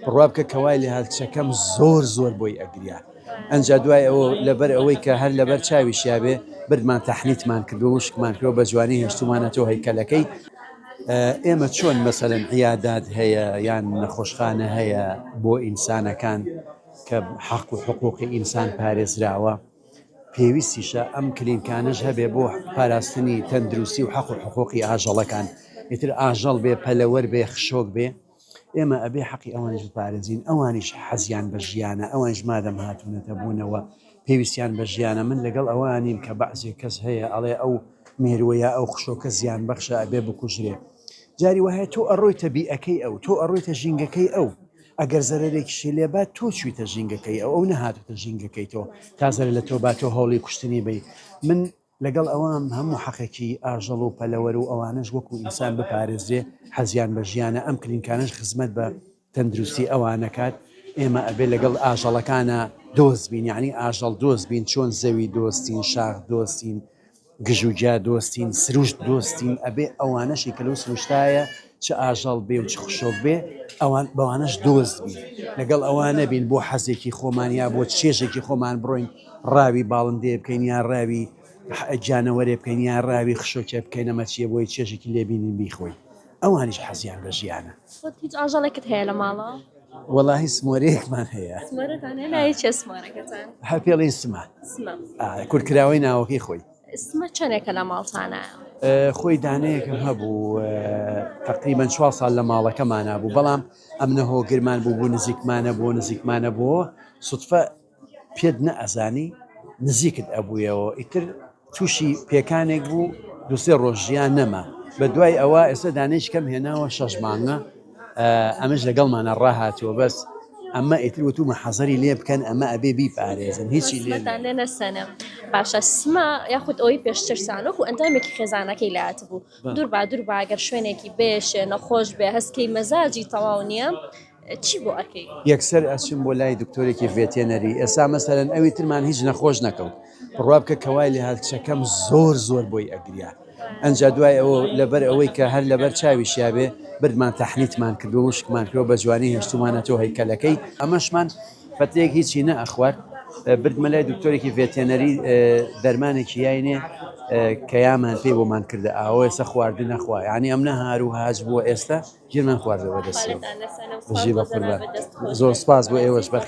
بڕوا بکە کە وای لێهات کچەکەم زۆر زۆر بۆی ئەگریا ئەنجا دوای ئەوە لەبەر ئەوەی کە هەر لەبەر چاویشیا بێ بردمان تەحنیتمان کردو وشکمان کردو بە جوانی هێشتومانەتەوە هەیکەلەکەی. ئێمە چۆن مەسەلەن عیادات هەیە یان نەخۆشخانە هەیە بۆ ئینسانەکان کە حەق و حقوقی ئینسان پارێزراوە پێویستیشە ئەم کلینکانەش هەبێ بۆ پاراستنی تەندروستی و حەق و حقوقی ئاژەڵەکان ئیتر ئاژەڵ بێ پەلەوەر بێ خشۆک بێ ئێمە ئەبێ حەقی ئەوانیش بپارێزین ئەوانیش حەزیان بە ژیانە ئەوانیش مادەم هاتوونەتە بوونەوە پێویستیان بە ژیانە من لەگەڵ ئەوە نیم کە بەعزێک کەس هەیە ئەڵێ ئەو مێرووە یا ئەو خشۆکە زیان بەخشە ئەبێ بکوژرێ جاری وایە تۆ ئەڕۆیتە بیئەکەی ئەو تۆ ئەڕۆیتە ژینگەکەی ئەو ئەگەر زەرەرێکیشی لێ بات تۆ چویتە ژینگەکەی ئەو ئەو نەهاتوتە ژینگەکەی تۆ تا زەرەر لە تۆ با تۆ هەوڵی کوشتنی بەی من لەگەڵ ئەوەم هەموو حەقێکی ئاژەڵ و پەلەوەر و ئەوانەش وەکو ئینسان بپارێزرێ حەزیان بە ژیانە ئەم کلینکانەش خزمەت بە تەندروستی ئەوانەکات ئێمە ئەبێ لەگەڵ ئاژەڵەکانە دۆست بین یعنی ئاژەڵ دۆست بین چۆن زەوی دۆستین شاخ دۆستین گژوگیا دۆستین سروشت دۆستین ئەبێ ئەوانەشی کە لەو سروشتایە چ ئاژەڵ بێ و چ خشۆک بێ ئەوان بەوانەش دۆست بین لەگەڵ ئەوانە بین بۆ حەزێکی خۆمان یا بۆ چێژێکی خۆمان بڕۆین ڕاوی باڵندەیە بکەین یا ڕاوی گیانەوەرێ بکەین یا ڕاوی خشۆکێ بکەین ئەمە چییە بۆی چێژێکی لێ بینین بیخۆین ئەوانیش حەزیان بە ژیانە. خۆت هیچ ئاژەڵێکت هەیە لە ماڵەوە؟ وەڵاهی سمۆرەیەکمان هەیە. سمۆرەتان هەیە؟ ناوی چیە سمۆرەکەتان؟ هەر پێڵین سمە. سمە. کورتکراوەی ناوەکەی خۆی. سمە چەنێکە لە ماڵتانایە؟ خۆی دانەیەکم هەبوو تەقریبەن چوار ساڵ لە ماڵەکەمانا بوو بەڵام ئەمنە هۆگرمان بوو بوو نزیکمانە بۆ نزیکمانە بۆ سوتفە پێت نەئەزانی نزیکت ئەبوویەوە ئیتر تووشی پێکانێک بوو دوسێ ڕۆژ ژیان نەما بە دوای ئەوە ئێستا دانەیەکی کەم هێناوە شەش مانگە ئەمەش لەگەڵمانە ڕاهاتووە بەس ئەمە ئیتر وتومە حەزەری لێ بکەن ئەمە ئەبێ بیپارێزن هیچی لێ سمەتان لێ نەسەنم باشە سمە یاخود ئەوەی پێشترسان وەکو ئەندامێکی خێزانەکەی لات بوو دوور با دوور با گەر شوێنێکی بێشێ نەخۆش بێ هەستکەی مەزاجی تەواو نییە چی بۆ ئەکەی؟ یەکسەر ئەچم بۆ لای دکتۆرێکی ڤێتێنەری ئێستا مەسەلەن ئەوی ترمان هیچ نەخۆش نەکەوت بڕوا بکە کە وای لێهات کچەکەم زۆر زۆر بۆی ئەگریا ئەنجا دوای ئەوە لەبەر ئەوەی کە هەر لەبەر چاویشیا بێ بردمان تەحنیتمان کردو وشکمان کردو بە جوانی هێشتومانەتەوە هەیکەلەکەی ئەمەشمان فەترەیەک هیچی نەئەخوارد بردمە لای دکتۆرێکی ڤێتێنەری دەرمانێکی یاینێ کە یامان پێی بۆمان کردە ئاوە ئێستا خواردن نەخوا یعنی ئەم نەهار و هاج بووە ئێستا گیرمان خواردەوە دەستەوە. بژی بە قوربان زۆر سپاس بۆ ئێوەش بەخێر.